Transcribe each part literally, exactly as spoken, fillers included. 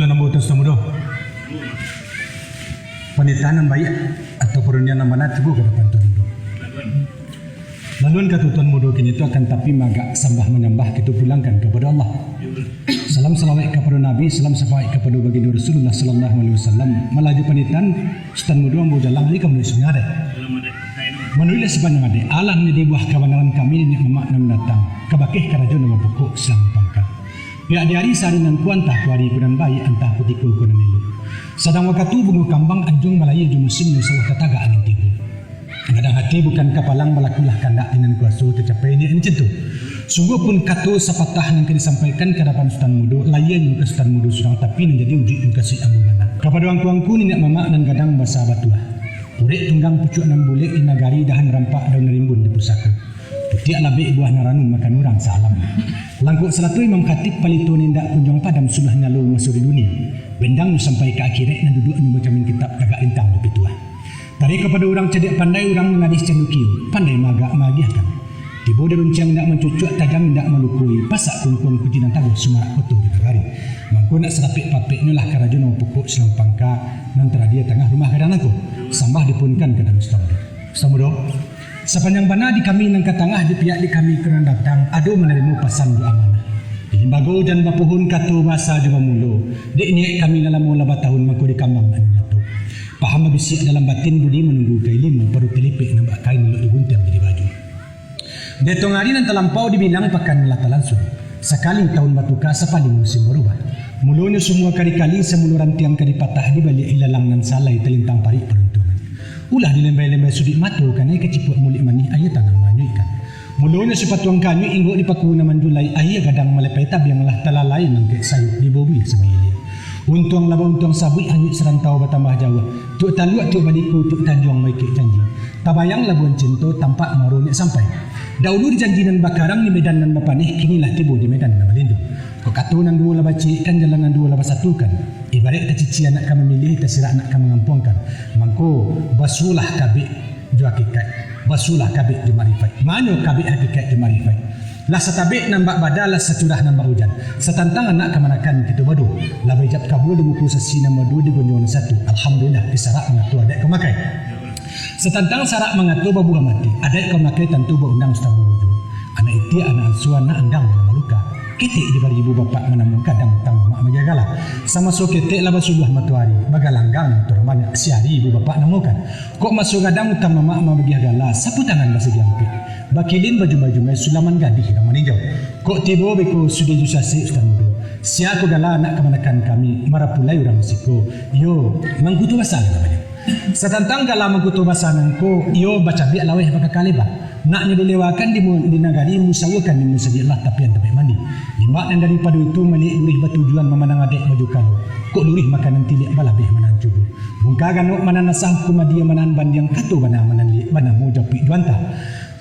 Tuan ambo, Tuan Sutan Mudo. Panitahan nan baiak atau parundiangan nan bana tibo ka adapan Tuan Mudo. Laluan kato Tuan Mudo kini tu akan tapi maagak sambah manyambah kito pulangkan kapado Allah. Salam salawat kapado Nabi, salam syafaat kapado Baginda Rasulullah sallallahu alaihi wasallam. Malah jo panitahan, Sutan Mudo ambo jalang lai ka manuih sabangai adaik. Manuihlah sabangai adaik, alah manjadi buah kabanaran kami niniak mamak nan mandatang, kabakeh karajo nan bapokok silang pangka. Pihak di ari sahari nan ko, antah ko ari ko nan baiak, antah kutiko ko nan elok. Sadang wakatu bungo kambang anjuang balayia jo musim, nan sawah tatagak angin tibo. Gadang hati bukan kapalang, balakulah kandak di nan kuaso, tacapai niaik nan cinto. Sungguah pun kato sapatah nan ka disampaikan ka adapan Sutan Mudo, layianyo ka Sutan Mudo surang, tapi nan jadi ujuik mukasuik ambo bana. Kapado angku-angku niniak mamak nan gadang basa batuah, urek tunggang pucuak nan bulek di nagari, dahan rampak daun rimbun di pusako. Putiak labek buah nan ranum makan urang saalam. Langkok salato Imam Khatib palito nan indak kunjuang padam, suluah nyalo maso di dunia. Bendang nyo sampai ka akhirat, nan duduak nyo bacamin kitab, tagak lintang di pituah. Tarik kapado urang cadiak pandai, urang nan gadih candukio, pandai maagak maagiahkan. Tibo di runciang indak mancucuak, tajam indak malukoi, pasak kungkuang kunci nan taguah, sumarak koto di nagari. Mangko nak sarapek-papeknyo lah karajo nan bapokok silang pangka, nan taradia tangah rumah gadang nangko. Sambah dipuhunkan ka adapan Sutan Mudo. Sutan Mudo, sapanjang bana di kami nan ka tangah, di pihak di kami ko nan datang, ado manarimo pasan jo amanah. Di limbago jan bapuhun, kato basa jo bamulo, dek niaik kami nan lamo lah batahun, mangko dikambang nan nyato. Paham babisiak dalam batin, budi manunggu ka ilimu, paruik tilipek nan bak kain, elok diguntiang jadi baju. Di atong ari nan talampau, dibilang pakan lah talansuang. Sakali tahun batuka, sapalin musim barubah. Mulonyo sumua ka dikali, samulo rantiang ka dipatah, dibaliak ilalang nan salai, talintang parik paruntuangan. Ulah dilembai-lembai suduik mato, kanai kacipuak muluik manih, aia tanang maanyuikkan. Mulonyo sapatuang kanyuik, inggok dipaku nan manjulai, aia gadang malepai tabiang, lah talalai mangkek sayuik, dibobuih sabilia. Untuang lah bauntuang sabuik, anyuik sarantau batambah jauah. Tiok taluak, tiok baliku, tiok tanjuang maikek janji. Tabayang labuan cinto, tampak muaro niniak sampai. Daulu di janji nan bakarang, di medan nan bapaneh, kini lah tibo di medan nan balinduang. Kok kato nan duo lah baciikkan, jalan nan duo lah basatukan. Ibaraik tacicia nak ka mamiliah, tasirak nak ka mangampuangkan. Mangko, basuolah kabek jo hakikat, basuolah kabek jo makrifat. Manyo kabek hakikat jo makrifat? Lah satabek nan bak bada, lah sacurah nan bak ujan. Satantang anak kamanakan kito baduo, lah baijab kabua di muko saksi nan baduo, di gunjuang nan satu. Alhamdulillah, di sarak mangato adaik ko makai. Satantang sarak mangato babuah mati, adaik ko makai tantu baundang Sutan Mudo. Anak itiak, anak ansua, anak andang dalam maluka. Ketek dibari ibu bapak manamo, gadang utang mamak magiah gala. Samaso ketek lah basuluah matoari, bagalanggang motor banyak, si ari ibu bapak namokan. Kok maso gadang utang mamak mabagiah gala, sapu tangan basagi ampek. Bakilin bajumai-jumai, sulaman gadih urang maninjau. Kok tibo beko sudah jo sasek Sutan Mudo. Sia ko gala anak kamanakan kami, marapulai urang siko. Iyo, Mangkuto Basa namonyo. Satantang gala Mangkuto Basa nangko, iyo bacabiak laweh bakaka leba. Naknyo dilewakan di mu-, di nagari, musawakan di musajik lah tapian tampek mandi. Limbak nan daripado itu, maliek luruih batujuan, mamandang adaik baju kalo. Kok luruih makanan tiliak, balabeh manahan cubo. Bungka ganok manahan asah, hukum adia manahan bandiang, kato bana manahan liek, banamo japuik juanta.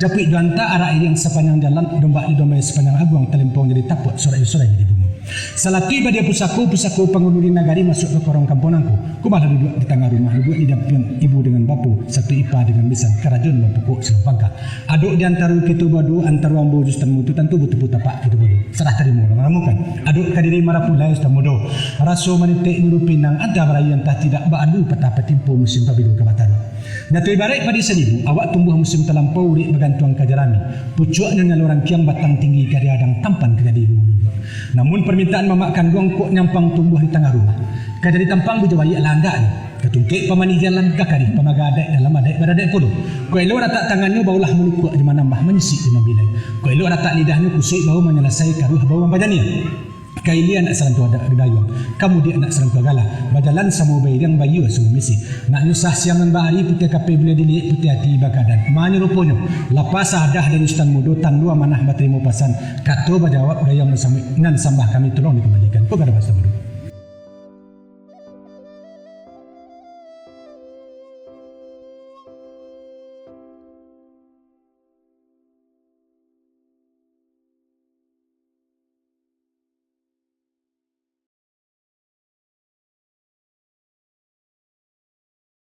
Japuik juanta arak iriang sapanjang jalan, dombak didombai sapanjang aguang, talempong jadi tapuak, sorai-sorai jadi bungo. Salatuik badia pusako, pusako pangulu di nagari, masuak ka korong kampuang nangko. Ko malah duduak di tangah rumah, duduak di dampiang ibu dengan bapo, satu ipa dengan bisan, karajo nan bapokok silang pangka. Adok di antaro kito baduo, antaro ambo jo Sutan Mudo, tantu batumpua tapak kito baduo. Sarah tarimo lah manamokan. Adok ka diri marapulai Sutan Mudo. Raso manitek nyuruh pinang, antah baraia antah tidak, baalu patah patimpo, musim pabilo ka bataruah. Nyato ibaraik padi saribu, awak tumbuah musim talampau, urek bagantuang ka jarami. Pucuaknyo nyalo rangkiang, batang tinggi ka dihadang, tampan ka jadi bungo luluak. Namun parmintaan mamak kanduang, kok nyampang tumbuah di tangah rumah. Ka jadi tampang bujo baiak lah andaknyo. Ka tungkek pamanih jalan, ka karih pamaga adaik, dalam adaik baradaik pulo. Kok elok ratak tangannyo, baulah malukuak jo manambah, manyisik jo mambilai. Kok elok ratak lidahnyo, kusuik bau manyalasai, karuah bau mampajaniah. Ka ilia nak salantuah da-, dayuang, ka mudiak nak salantuah galah, bajalan samo bairiang, baiyo samo misi. Nak nyusah siang nan baari, putiah kapeh buliah diliek, putiah ati bakadan. Manyo ruponyo, lapeh sahadah dari Sutan Mudo, tando amanah batarimo pasan, kato bajawab gayuang nan sambah kami tolong dikambalikan. Ko ka adapan Sutan Mudo.